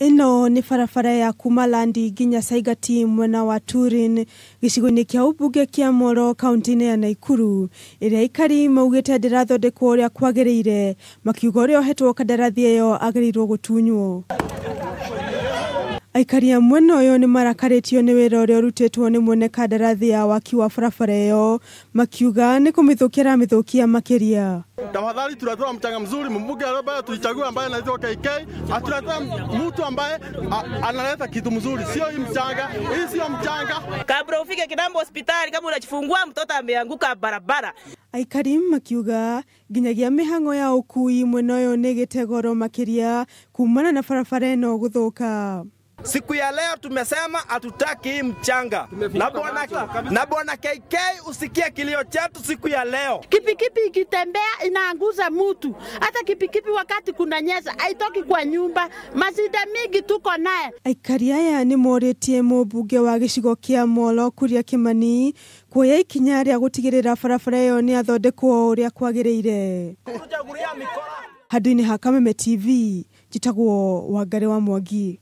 Ĩno nĩ barabara ya kuma Landi nginya Saigati mwena wa Turin gĩcigo-inĩ kĩa ũmbunge kĩa Molo kaunti-inĩ ya Naikuru, ĩrĩa aikari maugĩte ndĩrathondekwo ũrĩa kwagĩrĩire, makiuga ũrĩa ũhetwo kandarathi ĩyo agĩrĩirwo gũtunywo. Aikari a mwena ũyũ nĩ marakarĩtio nĩ wĩra ũrĩa ũrutĩtwo nĩ mwene kandarathi ya waki wa barabara ĩyo, makiuga nĩ kũmĩthũkia aramĩthũkia makĩria. Tafadhali tunatoa mchanga mzuri, mbunge ambaye tulichagua ambaye anaitwa KK, atuletea mtu ambaye analeta kitu mzuri, sio hii mchanga, hii sio mchanga. Kabla ufike kitambo hospitali, kama unajifungua mtoto ameanguka barabara. Aikari makiuga nginyagia mĩhang'o ya ũkui mwena ũyũ nĩ ĩgĩte goro makĩria kumana na barabara ĩno gũthũka. Siku ya leo tumesema hatutaki hii mchanga. Na bwana KK usikie kilio chetu siku ya leo. Kipikipi ikitembea inaanguza mtu. Hata kipikipi wakati kunanyesha haitoki kwa nyumba. Masida mingi tuko naye. Aikari aya nĩ morĩtie mũmbunge wa gĩcigo kĩa Molo Kuria Kimani kuoya ikinya rĩa gũtigĩrĩra barabara ĩyo nĩ yathondekwo ũrĩa kwagĩrĩire. Handũ-inĩ ha Kameme TV, njĩtagwo Wangari wa Mwangi.